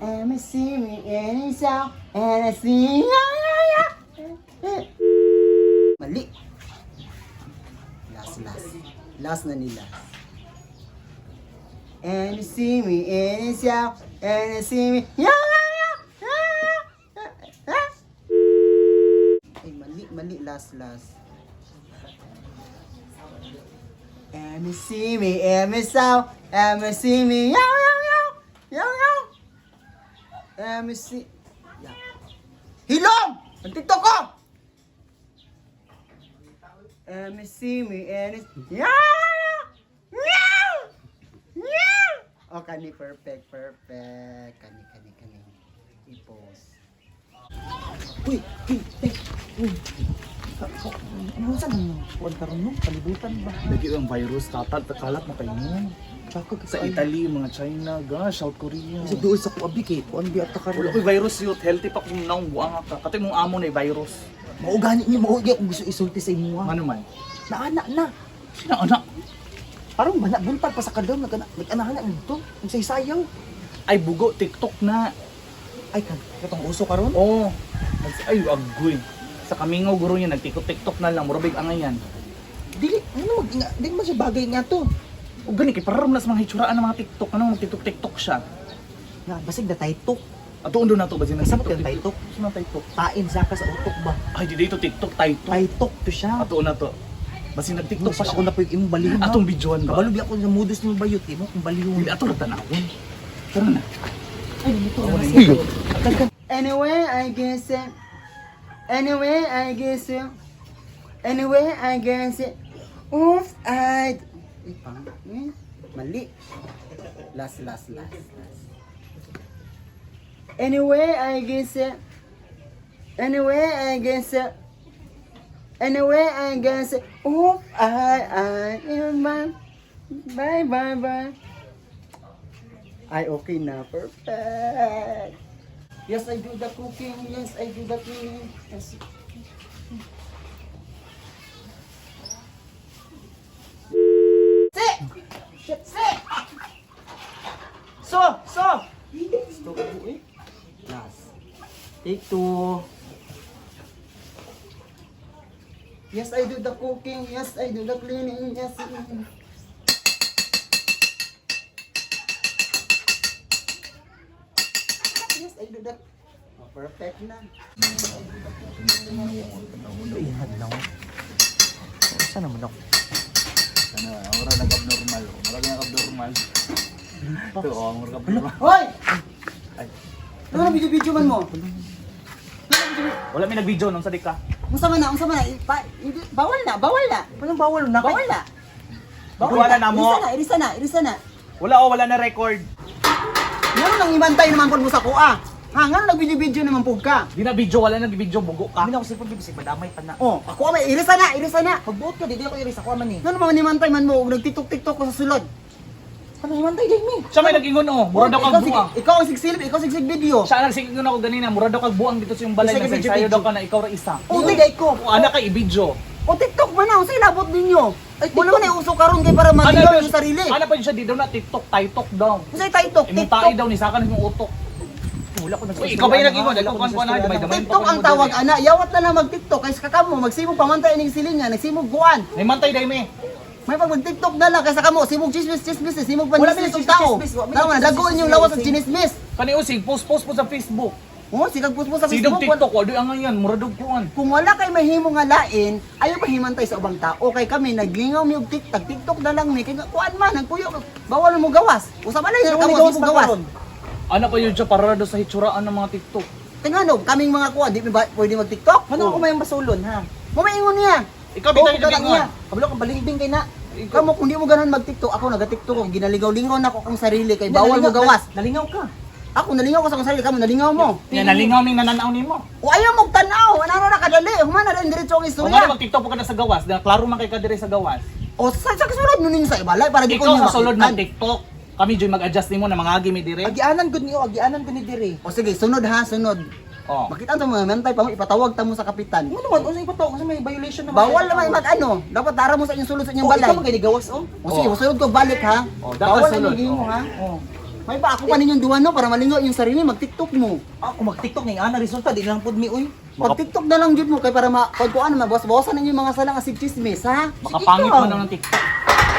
And me see me and it's out and I see ya ya ya. Mali. Last, last. Last na nila. And you see me and it's out and you see me ya ya ya ya ya ya. Ay, mali, mali, last, last. And you see me and it's out and you see me ya ya ya ya ya. And you see ya. Hilom! Ang TikTok ko! And you see me and it's yeah! Yeah! Yeah! Oh, kani perfect, perfect. Kani, kani, kani. I-post. Uy, uy, uy, uy. Ano sa nang kuan karon no? Kalibutan ba? Lagi ang virus katat kalat na kayo mo. Tsaka Sa Italy, mga China, ga, South Korea. Sa duol sa kuabi kay kuan bi ata karon. Wala ko'y virus yut, healthy pa kung naong buang ka. Katay mong amo na virus. Mao gani ni mao gyud akong gusto isulti sa imuha. Ano man? Naana na. Sino anak? Parang bana buntag pa sa kadlaw nag-anahan na nito. Ang saysayaw. Ay bugo TikTok na. Ay kan, katong uso karon. Oh. Ay agoy. Sa kamingaw guro niya nagtiktok TikTok na lang, murabig angayan. Dili ano mag nga, di man siya bagay nga to. O gani kay pararam na sa mga hitsuraan ng mga TikTok, ano magtiktok TikTok siya. Nga basig na taytok. Ato undo na to ba Kasama ka ng taytok? Sino taytok? Tain saka sa utok ba? Ay di dito TikTok taytok. Taytok to siya. Ato na to. Basin nag-TikTok pa siya. Ako na po yung imong balihon. ha? Atong videoan ba? Kabalo bi ako sa modus ni bayot imo kung balihon. Dili ato ra tanawon. Tara na. Ay nito Ako na na siya. yun. Anyway, I guess it. Anyway, I guess it. Anyway, I guess it. Oops, I... Ay, pang... Eh, mali. Last, last, last, last. Anyway, I guess it. Anyway, I guess it. Anyway, I guess it. Oops, I... Bye, bye, bye, bye. Ay, okay na. Perfect. Yes, I do the cooking. Yes, I do the cleaning. Yes. Si! Shit, si! So, so! Stop ko eh. Last. Take two. Yes, I do the cooking. Yes, I do the cleaning. Yes. Yes, I do the... Oh, perfect na. Ingat lang. Saan naman ako? Ano, mura nag-abnormal. Mura nag-abnormal. Ito, oh, mura abnormal. Hoy! Ay. Ano na video-video man mo? Wala may nag-video nung sa ka. Unsa man na, unsa man na, bawal na, bawal na. Anong bawal na? Bawal na. Bawal Wala na mo. Irisa na, irisa na, irisa na. Wala oh, wala na record. Ngano nang imantay naman pud mo sa kuha? Ha, ngano nag-video-video naman pud ka? Di na video, wala na video, bugo ka. Kami na ako cellphone bisig madamay pa na. Oh, ako may irisa na, irisa na. Pagbuot ka di di ako iris ako man eh. Ngano man nimantay man mo og nagtitok-tiktok ko sa sulod? Ano himantay din mi? Siya may nag-ingon oh, mura daw Ikaw, kag sige, buang. ikaw ang sigsilip, ikaw sigsig video. Siya nagsigingon ako ganina, mura daw kag buang dito sa yung balay Sige, na video, sayo video. daw ka na ikaw ra isa. Oh, tigay ko. O ana ka i-video. O TikTok man na, unsay labot ninyo? Ay, Wala man ay uso karon kay para maligaw yung sarili. Ana pa yun siya di daw na TikTok, TikTok daw. Unsay TikTok? Imong TikTok. tae daw ni saka yung utok. Wala ko Uy, ikaw ba yung nag-ingon? Ikaw kuan kuan na damay damay. TikTok ang tawag ana, yawat na lang mag-TikTok kaysa kakamo magsimog pamantay ining silingan, nagsimog guan. May mantay dai me. May pag mag-TikTok na lang kaysa kamo, simog chismis chismis, eh, simog Wala panismis may og tao. chismis, wala may Tama na, dagoon yung lawas og chismis. Kani usig post post po sa Facebook. Oh, sikag post sa Sidog Facebook. TikTok, wala ang ngayon, mura daw kuan. Kung wala kay mahimo nga lain, ayaw pahimantay sa ubang tao. Kay kami naglingaw mi og TikTok, TikTok na lang mi kay nga, kuan man nagpuyo bawal mo gawas. Usa man lang Sino kamo ni gawas simog pa gawas. karon? Ana pa yun siya para daw sa hitsuraan ng mga TikTok. Tingano, kaming mga kuan di mi ba pwede mag-TikTok? Ano ako may basulon ha? Mumaingon niya. Ikaw bitaw Oo, yung kana nag-ingon. niya. Kabalo kang balingbing kay na. Kamo kung di mo ganahan mag-TikTok, ako naga-TikTok ko, ginaligaw-lingaw na ako akong sarili kay bawal mo gawas. Nalingaw ka. Ako nalingaw ko sa akong sarili, kamo nalingaw mo. Yan nalingaw ming nananaw nimo. O ayaw mong tanaw, ano na kadali, humana rin diretso ang Kung istorya. ano mag-TikTok po ka na sa gawas, na klaro man kay ka dire sa gawas. O sa kasulod mo ninyo sa ibalay para di ko Ikaw niyo sa sulod makitaan. ng TikTok, kami joy mag-adjust nimo na mangagi mi dire. Agianan gud niyo, agianan gud ni dire. O sige, sunod ha, sunod. Oh. Makita ang mga mentay pa mo, ipatawag ta mo sa kapitan. Ano naman unsa ipatawag kasi may violation naman. Bawal naman mag ano, dapat tara mo sa inyong sulod sa inyong Oh, balay. ikaw man kay gawas oh. O sige, sunod ko balik ha. Oh, dapat Bawal sulod. ang himo Oh. ha. Oh. May pa ako pa ninyong duwa no para malingaw yung sarili mag-TikTok mo. Ako mag-TikTok ning ana resulta di lang pud mi uy. Pag TikTok na lang jud mo kay para ma pag kuan mabawas-bawasan ninyo yung mga salang asig chismis ha. Makapangit Sige man lang ng TikTok.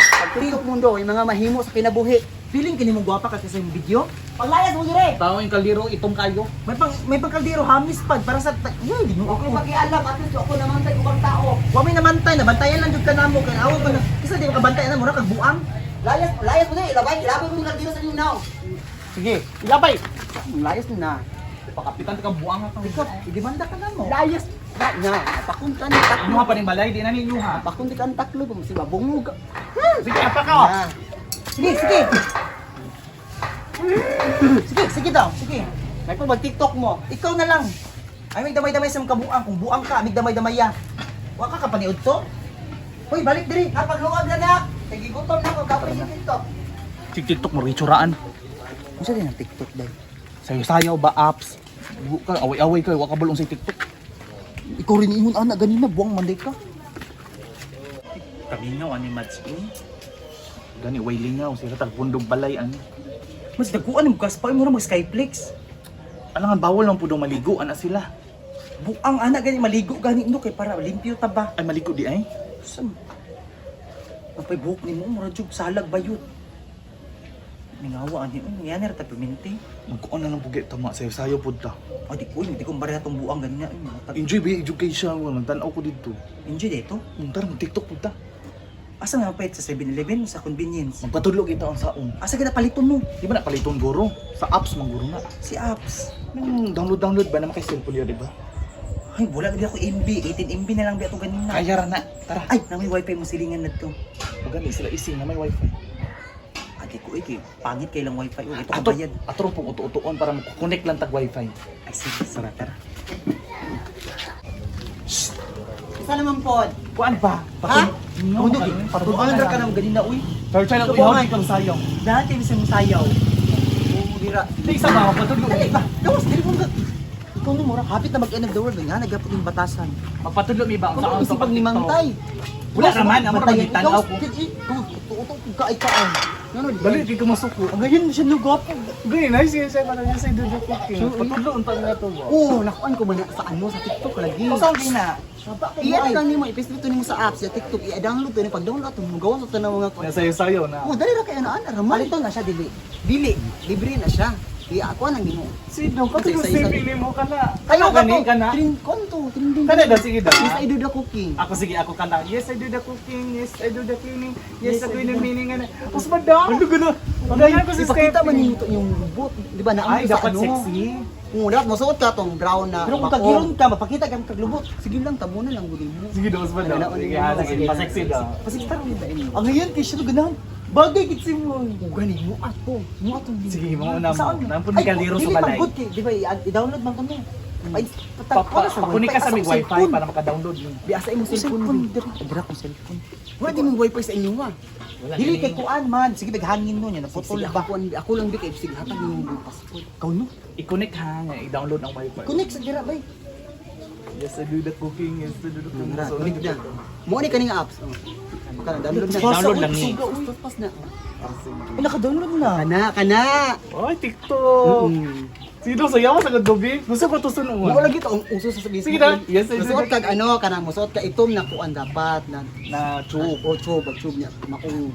Pag TikTok mundo yung mga mahimo sa kinabuhi. Feeling kini mo gwapa ka sa imong video. Paglayas mo dire. Tao yung kaldero, itom kayo. May pang kaldero hamis pad para sa uy, Ginoo Okay ko. pakialam at least ako naman tay ubang tao. Wa may namantay, nabantayan lang jud ka namo kay awa ko na. Kisa di makabantay na mura kag buang. Layas, layas mo dire, ilabay, ilabay mo yung kaldero sa inyo now. Sige, ilabay. Layas na. Pakapitan ka buang ka. Ikaw, idemanda ka namo. Layas na na. Pakunta ni taklo. Inuha pa ning balay, di na ninyo ha. Pakunti ka ang taklo, si babungog. Sige, apa ka. Na. Sige, sige. Sige, sige daw, sige. May pa mag-TikTok mo. Ikaw na lang. Ay, may damay-damay sa mga kabuang. Kung buang ka, may damay-damay ya. Wa ka kapaniod to? Hoy, balik diri. Ha, pagluwag na na. Sige, gutom na ako. Kapag si TikTok. Sig TikTok mo ritsuraan. Unsa din ang TikTok dai? Sayo-sayaw ba apps? Bu ka away-away ka, wa ka balong sa TikTok. Ikaw rin ingon ana ganina buang man day ka. Kamingaw ani Mads. Gani way lingaw sila tagpundog balay ani. Mas daguan mo gas pa mo mag Skyplex. Alangan bawal lang pudong maligo ana sila. Buang ana gani maligo gani no kay para limpyo ta ba. Ay maligo di ay. Sam. Ang buhok nimo mura jud salag bayot. Mingawa ani uy, yan ra ta piminti. Magkuon na lang pugi tama sayo-sayo pud ta. Ah, di ko, hindi ko mareha tong buang ganina. Ay, mga Enjoy ba education mo magtan-aw ko didto. Enjoy dito. Tara mag TikTok pud ta. Asa nga pait sa 7-Eleven sa convenience? Magpatudlo kita ang saon. Asa ka na paliton mo? Di ba na paliton guro? Sa apps man guro na. Si apps. Nang download download ba naman kay cellphone yun, di ba? Ay, wala gid ako MB. 18 MB na lang biya to ganina. Kaya ra na. Tara. Ay, na may wifi mo silingan na to. Gani sila ising na may wifi. Ate ko, eh, pangit kay lang wifi. Oh, ito ka Ato, bayad. ato rin pong uto-utoon para makukonek lang tag wifi. Ay, sige, sige, tara. Isa naman pod. Kuan ba? Ha? Mundo, tubangan ra ka na ganina, uy. Third channel ko Tubangan. ihaw kang sayang. Dahil kayo sa sayaw. Oo, dira. Di isa ba magpatudlo. Dali ba? Gawas, dili mo Ikaw no, mura, hapit na mag-end of the world. Nga, nagapot yung batasan. Magpatudlo mi ba ang Kung saon isip pag nimangtay. Wala naman, amo ra magitanaw ko. Ikaw, tuto ka ay kaan. Ano, Dali kay kumasuko. Ang ganyan siya no gwapo. Gani nice siya sa kanang sa dudu cooking. Patudlo unta nga to ba. Oo, nakuan ko ba na sa ano, sa TikTok lagi. O saan na? Saba ko I-ano lang nimo, i-paste to nimo sa apps, sa TikTok, i-download to ni pag-download to mo gawa sa tanan mga kuan. Nasayo-sayo na. Oh, dali ra kay ano ana ramal. Palito na siya dili. Dili, libre na siya. I-ako nang nimo. Sino ka Isa- isa- yung mo ka na. Kayo Kayo gani ka na. Trin konto, trending. Kana daw sige daw. Yes, I do the cooking. Ako sige, ako kanta. Yes, I do the cooking. Yes, I do the cleaning. Yes, I do the meaning. Ano. Usbad daw. Ano gano? Ganyan ko si Ipakita man Steffi. nimo to yung robot, di ba na Ay, sa dapat ano? sexy. Oo, dapat mosuot ka tong brown na. Pero kung bako. kagiron ka, mapakita ka kaglubot. Sige lang, tabo na lang gud mo. Sige daw, usbad daw. Ano na, Sige, ano ha, na, sige. sige. Pasexy daw. Pasig taro. Ang ngayon kay siya no ganahan. Bagay gid si mo. Gani mo ato, mo ato. Sige, mga una mo. Saan? Nampun ni Kaliro sa dili balay. man good kay, di ba i-download man to no. Ay, Pakunik ka sa may wifi para maka-download yun. Bi asa imong cellphone. Cellphone bi? dira. Dira akong cellphone. Wala di mong wifi sa inyo ah. Wala, Dili gani. kay kuan man, sige naghangin no nya naputol Sige, ba. ako, ako lang bi kay sige hatag nimo yung password. Ikaw no. I-connect ha, nga, i-download ang wifi. Connect sa dira bay. Yes, I do the cooking. Yes, I do the cooking. Tara, So, connect na. Mo ni kaning apps. Oh. Kana download na. Download lang ni. Pas pas na. Ay, naka-download na. Kana kana. Ay, TikTok. Mm. Sige daw, sayaw sa gabi. Gusto ko to sunuan. Mo lagi to ang uso sa Facebook. Sige na. Yes, I do. Musuot kag ano kana musuot ka itom na kuan dapat na Na tube. O tube, ag tube niya makong.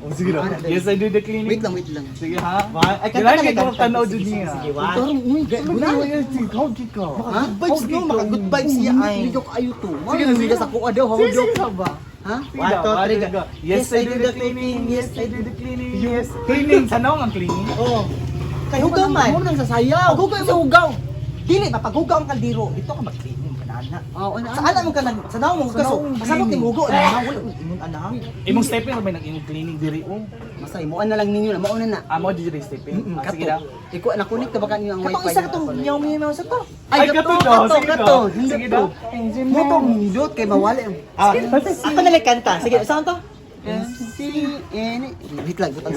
Oh, sige daw. Yes, I do the cleaning. Wait lang, wait lang. Sige ha. Ay, Kailangan kanta na, kayo kanta. tanaw Sige, dyan sige, niya. sige, one. Tarong uy, Guna. guna. Ha? Good vibes no, maka good vibes siya ay. Hindi ko kayo to. Sige na, sige. Sa kuha daw, Sige, daw. sige ba? Ha? Sige One, daw, two, three, go. go. Yes, I do the cleaning. Yes, I do the cleaning. Yes. Cleaning. Sa naong ang cleaning? Oh. Kay hugaw man. Mo nang sasayaw. Paghugaw mo hugaw. Dili mapaghugaw ang kaldero. Dito ka mag-cleaning kanana. Oo, ano? Sa ana mo ka nag sa naong mo Sa kaso. naong Pasabot ni cleaning. hugaw ana wala ingon ana. Imong stepping may nag-imong cleaning diri oh. Masay mo na lang ninyo na mauna na. Amo diri stepping. Ah, sige daw. Kato. Iko na connect ba kanyo ang Katong wifi? isa katong nyaw nyaw sa to. Ay, kato, kato, Sige kato. daw. Hindi Sige to. daw. Mo tong nindot kay mawala. Ah, Ako na lang kanta. Sige, saan to? M C N. Wait lang, butang.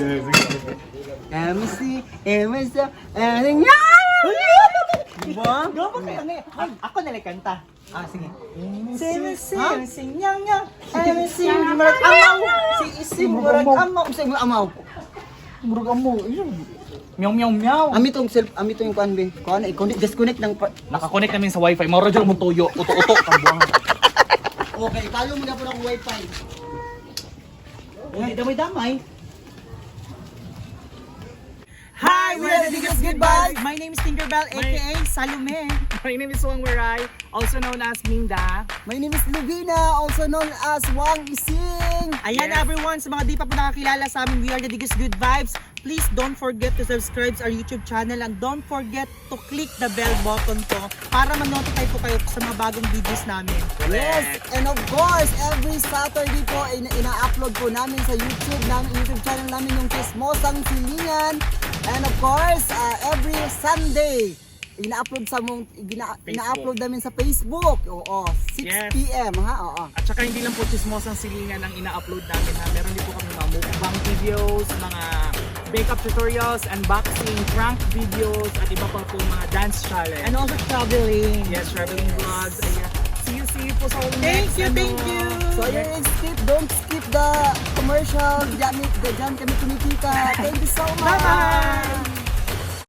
M C M S N. Diba? Gawa ka lang eh. Ay, ako na lang kanta. Ah, sige. Sim, sim, sing, nyang, nyang. M, sim, murag amaw. Si, sim, murag amaw. Usa imong amaw. Murag amo. Ayun. Meow meow meow. Ami tong self, ami tong kuan be. Kuan i-connect, disconnect ng Nakakonect namin sa wifi. Mao ra jud mo tuyo, uto-uto kang buwang. Okay, talo mo na po ng wifi. Hindi damay-damay. Hi, we are the Biggest Good Vibes. My name is Tinkerbell, aka Salome. My name is Wang Werai, also known as Minda. My name is Luvina, also known as Wang Ising. Ayan everyone, sa mga di pa po nakakilala sa amin, we are the Biggest Good Vibes. Please don't forget to subscribe our YouTube channel and don't forget to click the bell button po para ma-notify po kayo sa mga bagong videos namin. Yes, and of course, every Saturday po ina-upload po namin sa YouTube namin, YouTube channel namin yung Chismosang Silingan. And of course, every Sunday ina-upload sa mong ina-upload namin sa Facebook. Oo, 6 PM ha. Oo. At saka hindi lang po chismosang silingan ang ina-upload namin ha. Meron din po kami mga mukbang videos, mga makeup tutorials, unboxing, prank videos, at iba pa po mga dance challenge. And also traveling. Yes, traveling vlogs. Ayan. See you po sa Thank next, you, ano. thank you. So ayun, skip, don't skip the commercial. Diyan, diyan kami kumikita. Thank you so much. Bye-bye!